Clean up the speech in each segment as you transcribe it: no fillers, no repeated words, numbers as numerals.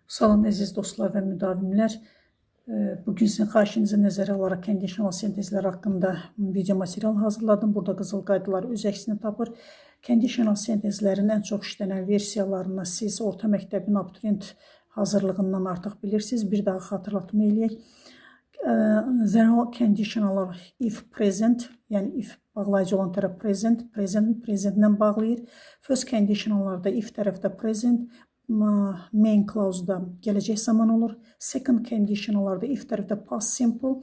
Salam əziz dostlar və müdavimlər. Bugün sizin xahişinizi nəzərə alaraq conditional sentezlər haqqında video material hazırladım. Burada qızıl qaydalar öz əksini tapır. Conditional sentezlərin ən çox işlənən versiyalarını siz orta məktəbin abituriyent hazırlığından artıq bilirsiniz. Bir daha xatırlatma eləyək. Zero conditional if present, yəni if bağlayıcı olan tərəf present, present presentlə bağlayır. First conditionallarda if tərəfdə present, main clause-da gələcək zaman olur. Second conditionallarda if tərəfdə past simple,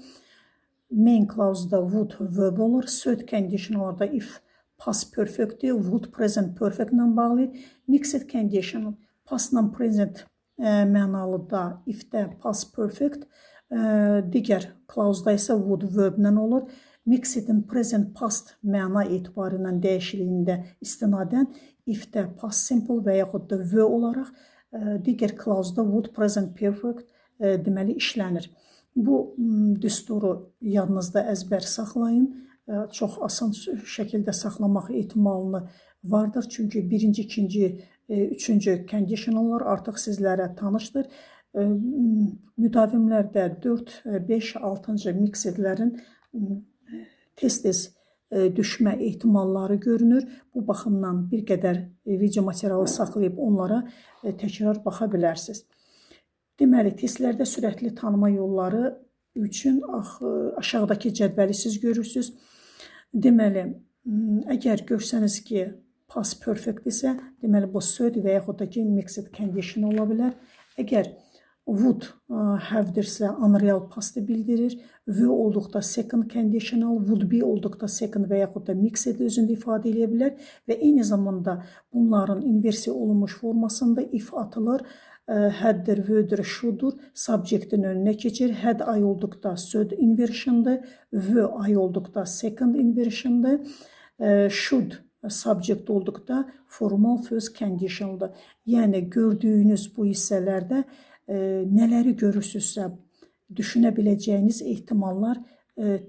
main clause-da would verb olur. Third conditionallarda if past perfect-dir, would present perfect-ilə bağlayır. Mixed conditional past-la present mənalıda if-də past perfect, digər clause-da isə would verb-lə olur. Mixed-in present past məna etibarı ilə dəyişikliyində istinadən if-də past simple və yaxud da were olaraq, digər clause-da would present perfect deməli işlənir. Bu düsturu yadınızda əzbər saxlayın. Çox asan şəkildə saxlamaq ehtimalını vardır. Çünki birinci, ikinci, üçüncü conditionallar artıq sizlərə tanışdır. Müdavimlərdə 4, 5, 6-cı mixedlərin tez-tez düşmə ehtimalları görünür. Bu baxımdan bir qədər video materialı saxlayıb onlara təkrar baxa bilərsiniz. Deməli, testlərdə sürətli tanıma yolları üçün aşağıdakı cədvəli siz görürsünüz. Deməli, əgər görsəniz ki, past perfect isə, deməli bu third və yaxud da ki, mixed condition ola bilər. Əgər would have-dirsə, unreal past bildirir. Were olduqda second conditional, would be olduqda second və yaxud da mixed özündə ifadə edə bilər və eyni zamanda bunların inversiya olunmuş formasında if atılır. Had-dir, were-dir, should-dur. Subjectin önünə keçir. Had I olduqda third inversion'dır. Were I olduqda second inversion'dır. Should subject olduqda formal first conditional'dır. Yəni gördüyünüz bu hissələrdə nələri görürsünüzsə, düşünə biləcəyiniz ehtimallar,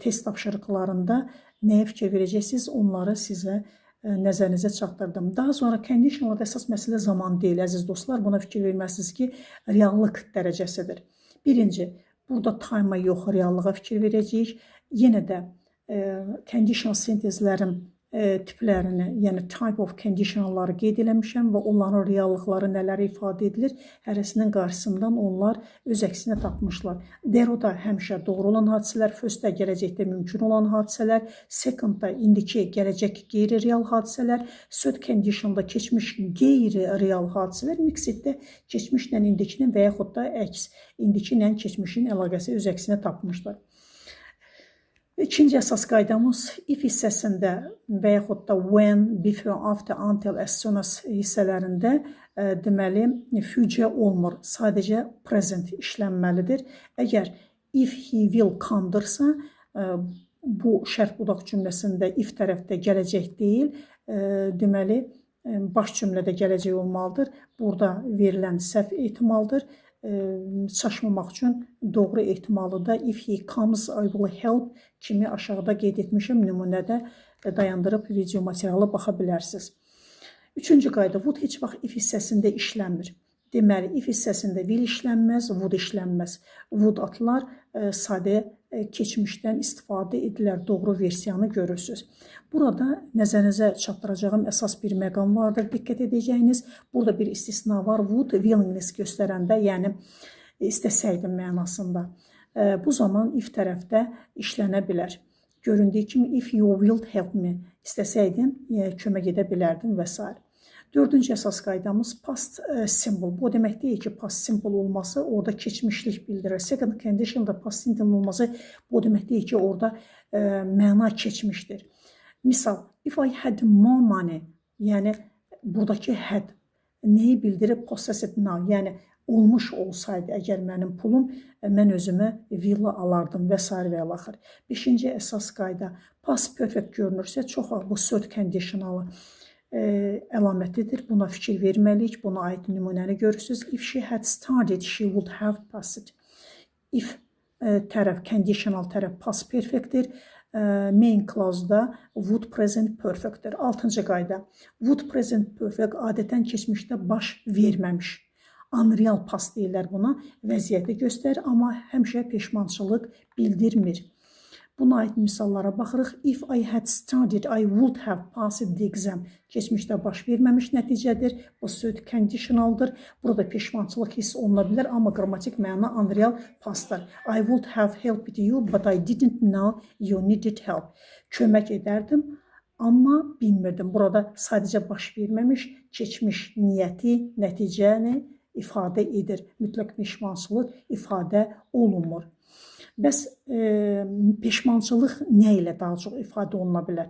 test tapşırıqlarında nəyə fikir verəcəksiniz, onları sizə nəzərinizə çatdırdım. Daha sonra conditionalda əsas məsələ zaman deyil, əziz dostlar. Buna fikir verməlisiniz ki, reallıq dərəcəsidir. Birinci, burada time-a yox, reallığa fikir verəcəyik. Yenə də conditional sentezlərin tiplərini, yəni type of conditionalları qeyd eləmişəm və onların reallıqları nələri ifadə edilir, hərəsinin qarşısından onlar öz əksini tapmışlar. Zero-da həmişə doğru olan hadisələr, first-də gələcəkdə mümkün olan hadisələr, second-da indiki gələcək qeyri-real hadisələr, third condition-da keçmiş qeyri-real hadisələr, mixed-də keçmişlə indikinin və yaxud da əks, indiki ilə keçmişin əlaqəsi öz əksini tapmışlar. İkinci əsas qaydamız if hissəsində və yaxud da when, before, after, until, as soon as hissələrində deməli future olmur. Sadəcə present işlənməlidir. Əgər if he will come-dırsa, bu şərt budaq cümləsində if tərəfdə gələcək deyil, deməli baş cümlədə gələcək olmalıdır. Burada verilən səhv ehtimaldır. Çaşmamaq üçün doğru ehtimalı da if he comes, I will help kimi aşağıda qeyd etmişəm. Nümunədə dayandırıb video materialı baxa bilərsiniz. Üçüncü qayda, would heç vaxt if hissəsində işlənmir. Deməli, if hissəsində will işlənməz, would işlənməz. Would atılar, sadə keçmişdən istifadə edilər. Doğru versiyanı görürsünüz. Burada nəzərinizə çatdıracağım əsas bir məqam vardır. Diqqət edəcəyiniz. Burada bir istisna var. Would willingness göstərəndə, yəni istəsəydim mənasında. Bu zaman if tərəfdə işlənə bilər. Göründüyü kimi if you will help me, istəsəydin kömək edə bilərdin və s. Dördüncü əsas qaydamız past simple. Bu o demək deyil ki, past simple olması orada keçmişlik bildirir. Second conditionda past simple olması bu o demək deyil ki, orada məna keçmişdir. Misal, if I had more money, yəni buradakı had nəyi bildirir? Possessed now, yəni olmuş olsaydı əgər mənim pulum, mən özümə villa alardım və s. və ilaxır. Beşinci əsas qayda, past perfect görünürsə, çox vaxt bu third conditionalı əlamətidir. Buna fikir verməliyik. Buna aid nümunəni görürsünüz. If she had studied, she would have passed. If tərəf, conditional tərəf past perfectdir. Main clause-da would present perfectdir. Altıncı qayda. Would present perfect adətən keçmişdə baş verməmiş, Unreal past deyirlər buna. Vəziyyəti göstərir, amma həmişə peşmançılıq bildirmir. Buna aid misallara baxırıq. If I had studied, I would have passed the exam. Keçmişdə baş verməmiş nəticədir. Bu third conditionaldır. Burada peşmançılıq hiss oluna bilər, amma qrammatik məna unreal pastdır. I would have helped you, but I didn't know you needed help. Kömək edərdim, amma bilmirdim. Burada sadəcə baş verməmiş keçmiş niyyəti, nəticəni ifadə edir. Mütləq peşmançılıq ifadə olunmur. Bəs peşmançılıq nə ilə daha çox ifadə oluna bilər?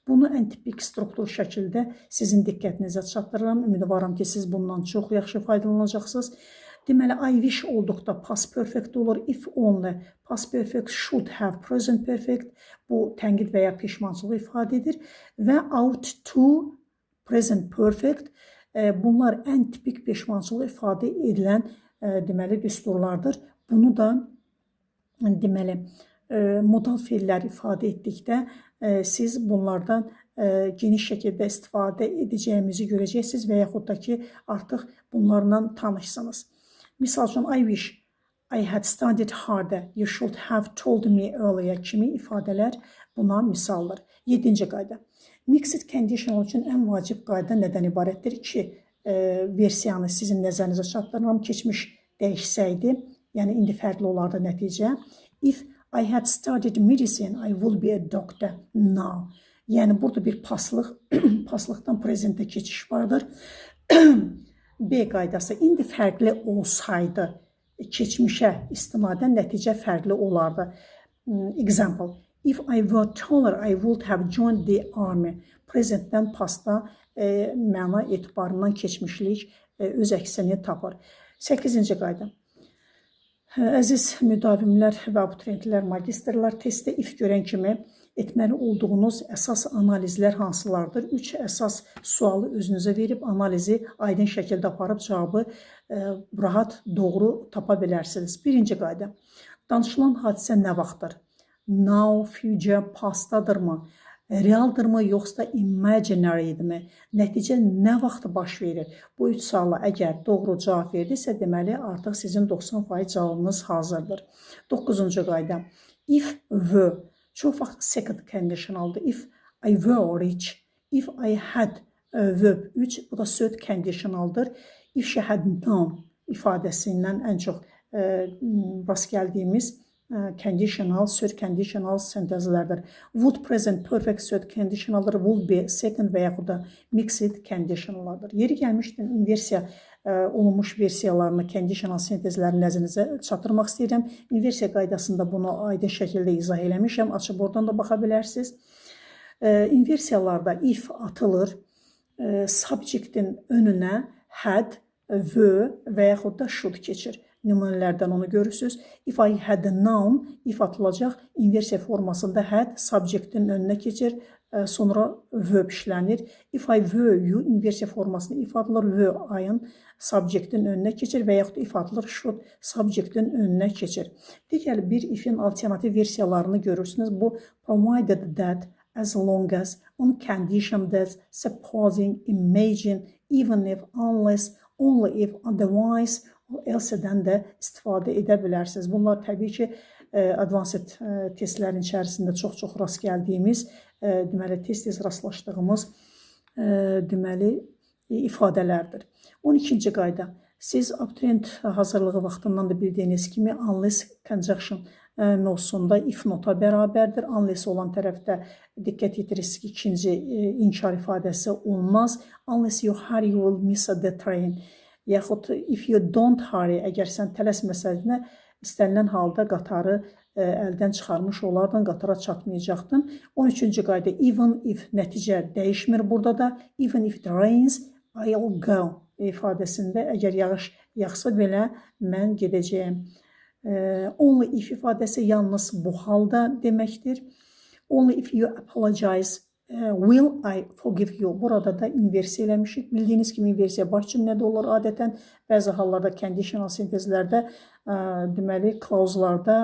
Bunu ən tipik struktur şəkildə sizin diqqətinizə çatdırıram. Ümidvaram ki, siz bundan çox yaxşı faydalanacaqsınız. Deməli, I wish olduqda past perfect olur. If only past perfect, should have present perfect. Bu tənqid və ya peşmançılıq ifadə edir. Və ought to present perfect. Bunlar ən tipik peşmançılıq ifadə edilən deməli düsturlardır. Bunu da deməli modal feillər ifadə etdikdə siz bunlardan geniş şəkildə istifadə edəcəyimizi görəcəksiniz və yaxud da ki, artıq bunlarla tanışsınız. Misal üçün, I wish I had studied harder, you should have told me earlier kimi ifadələr buna misaldır. Yedinci qayda. Mixed conditional üçün ən vacib qayda nədən ibarətdir ki, versiyanı sizin nəzərinizə çatdırıram. Keçmiş dəyişsəydi, yəni indi fərqli olardı nəticə. If I had studied medicine, I would be a doctor now. Yəni burada bir pastlıq, pastlıqdan prezentə keçiş vardır. B qaydası indi fərqli olsaydı, keçmişə istinadən nəticə fərqli olardı. Example. If I were taller, I would have joined the army. Prezentdən pasta məna etibarından keçmişlik öz əksini tapır. Səkkizinci qayda. Əziz müdavimlər və abituriyentlər, magistrlar, testdə if görən kimi etməli olduğunuz əsas analizlər hansılardır? Üç əsas sualı özünüzə verib analizi aydın şəkildə aparıb cavabı rahat, doğru tapa bilərsiniz. Birinci qayda. Danışılan hadisə nə vaxtdır? Now, future, pastadırmı? Realdırmı, yoxsa imaginary'dirmi? Nəticə nə vaxt baş verir? Bu üç suala əgər doğru cavab verdiksə, deməli artıq sizin 90% cavabınız hazırdır. 9-cu qayda. If were çox vaxt second conditionaldır. If I were rich, if I had verb 3, bu da third conditionaldır. If she had known ifadəsindən ən çox rast gəldiyimiz conditional, third conditional sentezlərdir. Would present perfect third conditionaldır, would be second və yaxud da mixed conditionallardır. Yeri gəlmişkən inversiya olunmuş versiyalarını, conditional sentezlərini nəzərinizə çatdırmaq istəyirəm. İnversiya qaydasında bunu aydın şəkildə izah eləmişəm. Açıb oradan da baxa bilərsiniz. İnversiyalarda if atılır, subjectin önünə had, were və yaxud da should keçir. Nümunələrdən onu görürsünüz. If I had known, if atılacaq, inversiya formasında had subjectin önünə keçir, sonra verb işlənir. If I were you, inversiya formasında if atılır, were I-ın subjectin önünə keçir və yaxud if atılır, should subjectin önünə keçir. Digər bir ifin alternativ versiyalarını görürsünüz. Bu provided that, as long as, on condition that, supposing, imagine, even if, unless, only if, otherwise, else-dən də istifadə edə bilərsiniz. Bunlar təbii ki, advanced testlərin içərisində çox-çox rast gəldiyimiz, deməli tez-tez rastlaşdığımız deməli ifadələrdir. 12-ci qayda. Siz abituriyent hazırlığı vaxtından da bildiyiniz kimi unless conjunction mövzusunda if nota bərabərdir. Unless olan tərəfdə diqqət yetirirsiniz ki, ikinci inkar ifadəsi olmaz. Unless you hurry, you will miss the train. Yaxud if you don't hurry, əgər sən tələsməsəydin, istənilən halda qatarı əldən çıxarmış olardın, qatara çatmayacaqdın. 13-cü qayda even if nəticə dəyişmir burada da. Even if it rains, I'll go ifadəsində əgər yağış yağsa belə mən gedəcəyəm. Only if ifadəsi yalnız bu halda deməkdir. Only if you apologize will I forgive you. Burada da inversiya eləmişik. Bildiyiniz kimi inversiya baş cümlədə olur adətən. Bəzi hallarda conditional sentezlərdə, deməli clause'larda,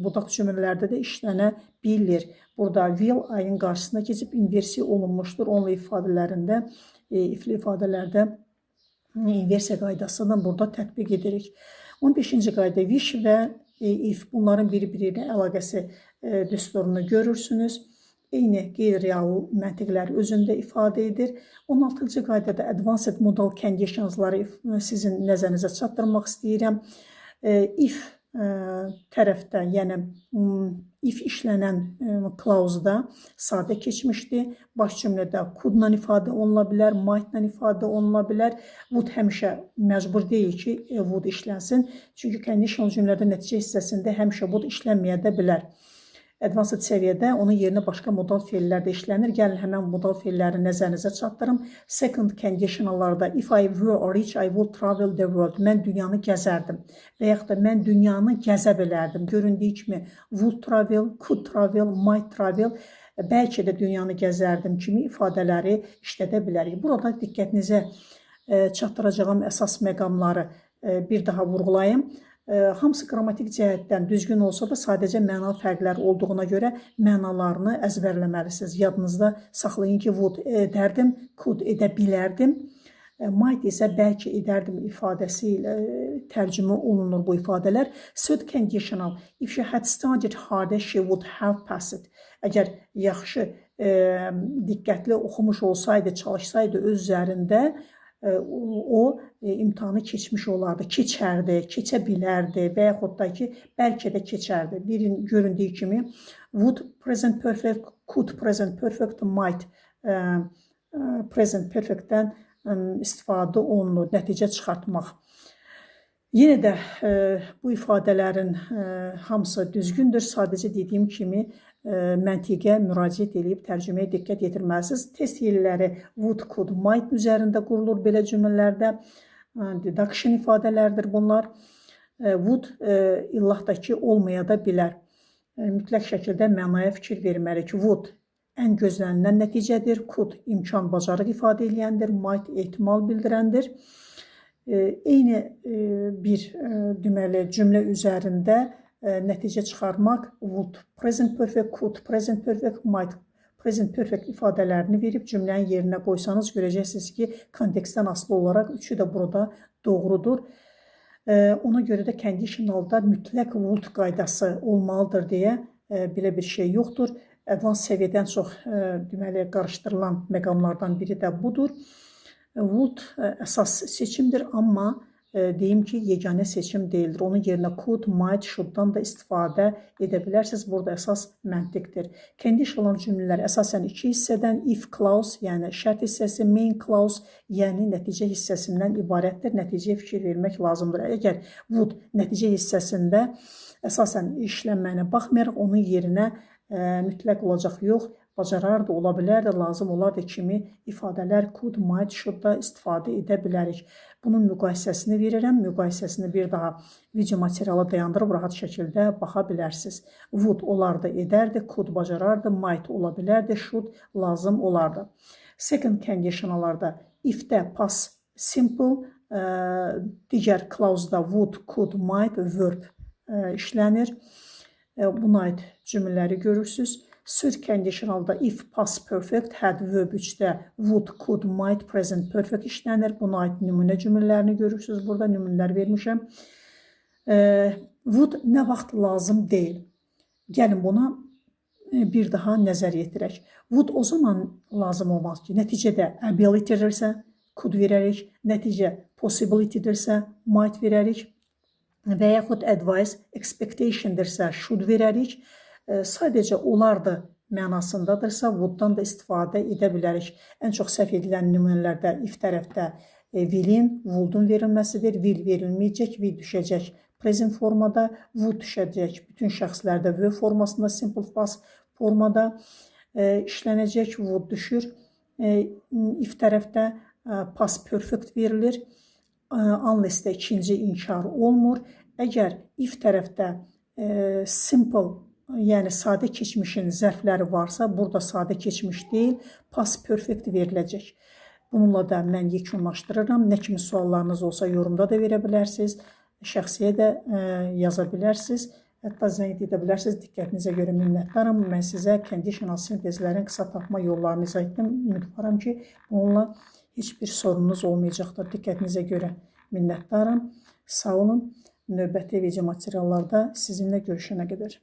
budaq cümlələrdə də işlənə bilir. Burada will I-ın qarşısına keçib inversiya olunmuşdur. Only ifadələrində, ifli ifadələrdə İnversiya qaydasını burada tətbiq edirik. 15-ci qayda wish və if, bunların bir-biri ilə əlaqəsi düsturunu görürsünüz. Eyni qeyri-real məntiqləri özündə ifadə edir. 16-cı qaydada advanced modal conditionsları sizin nəzərinizə çatdırmaq istəyirəm. If tərəfdə, yəni if işlənən clause-da sadə keçmişdir. Baş cümlədə could-la ifadə oluna bilər, might-la ifadə oluna bilər. Would həmişə məcbur deyil ki, would işlənsin. Çünki conditional cümlədə nəticə hissəsində həmişə would işlənməyə də bilər. Advanced səviyyədə onun yerinə başqa modal feillər də işlənir. Gəlin həmən modal feilləri nəzərinizə çatdırım. Second conditionallarda if I were rich, I would travel the world. Mən dünyanı gəzərdim. Və yaxud da mən dünyanı gəzə bilərdim. Göründüyü kimi would travel, could travel, might travel, bəlkə də dünyanı gəzərdim kimi ifadələri işlədə bilərik. Burada diqqətinizə çatdıracağım əsas məqamları bir daha vurğulayım. Hamısı qrammatik cəhətdən düzgün olsa da, sadəcə məna fərqləri olduğuna görə mənalarını əzbərləməlisiniz. Yadınızda saxlayın ki, would edərdim, could edə bilərdim. Might isə bəlkə edərdim ifadəsi ilə tərcümə olunur bu ifadələr. Third conditional, if she had studied harder, she would have passed. Əgər yaxşı, diqqətli oxumuş olsaydı, çalışsaydı öz üzərində, o imtahanı keçmiş olardı, keçərdi, keçə bilərdi və yaxud da ki, bəlkə də keçərdi. Birin göründüyü kimi would present perfect, could present perfect, might present perfect-dən istifadə olunur, nəticə çıxartmaq. Yenə də bu ifadələrin hamısı düzgündür. Sadəcə dediyim kimi məntiqə müraciət edib tərcüməyə diqqət yetirməlisiniz. Test hilələri would, could, might üzərində qurulur belə cümlələrdə. Deduction ifadələrdir bunlar. Would illah da ki olmaya da bilər. Mütləq şəkildə mənaya fikir verməliyik. Would ən gözlənilən nəticədir. Could imkan, bacarıq ifadə eləyəndir. Might ehtimal bildirəndir. Eyni bir deməli cümlə üzərində nəticə çıxarmaq would present perfect, could present perfect, might present perfect ifadələrini verib cümlənin yerinə qoysanız, görəcəksiniz ki, kontekstdən asılı olaraq üçü də burada doğrudur. Ona görə də conditionalda mütləq would qaydası olmalıdır deyə belə bir şey yoxdur. Advanced səviyyədən çox deməli qarışdırılan məqamlardan biri də budur. Would əsas seçimdir, amma deyim ki, yeganə seçim deyildir. Onun yerinə could, might, should-dan da istifadə edə bilərsiniz. Burada əsas məntiqdir. Conditional cümlələr əsasən iki hissədən, if clause, yəni şərt hissəsi, main clause, yəni nəticə hissəsindən ibarətdir. Nəticəyə fikir vermək lazımdır. Əgər would nəticə hissəsində əsasən işlənməyinə baxmayaraq, onun yerinə mütləq olacaq yox, bacarardı, ola bilərdi, lazım olardı kimi ifadələr could, might, should-da istifadə edə bilərik. Bunun müqayisəsini verirəm. Müqayisəsini bir daha video materialı dayandırıb rahat şəkildə baxa bilərsiniz. Would olardı, edərdi, could bacarardı, might ola bilərdi, should lazım olardı. Second conditionallarda if-də past simple, digər clause-da would, could, might, verb işlənir. Buna aid cümlələri görürsünüz. Third conditionalda if past perfect, had verb 3-də would, could, might, present perfect işlənir. Buna aid nümunə cümlələrini görürsünüz. Burada nümunələr vermişəm. Would nə vaxt lazım deyil? Gəlin buna bir daha nəzər yetirək. Would o zaman lazım olmaz ki, nəticədə ability-dirsə, could verərik, nəticə possibility-dirsə, might verərik və yaxud advice, expectation-dirsə, should verərik. Sadəcə olardı mənasındadırsa, would-dan da istifadə edə bilərik. Ən çox səhv edilən nümunələrdə if tərəfdə will-in, would-un verilməsidir. Will verilməyəcək, will düşəcək present formada, would düşəcək bütün şəxslərdə verb formasında, simple past formada işlənəcək, would düşür. If tərəfdə past perfect verilir. Unless-də ikinci inkar olmur. Əgər if tərəfdə simple, yəni sadə keçmişin zərfləri varsa, burada sadə keçmiş deyil, past perfect veriləcək. Bununla da mən yekunlaşdırıram. Nə kimi suallarınız olsa, yorumda da verə bilərsiniz. Şəxsiyə də yaza bilərsiniz. Hətta zəng edə bilərsiniz. Diqqətinizə görə minnətdaram. Mən sizə conditional sentezlərin qısa tapma yollarını izah etdim. Ümidvaram ki, bununla heç bir sorununuz olmayacaqdır. Diqqətinizə görə minnətdaram. Sağ olun. Növbəti video materiallarda sizinlə görüşənə qədər.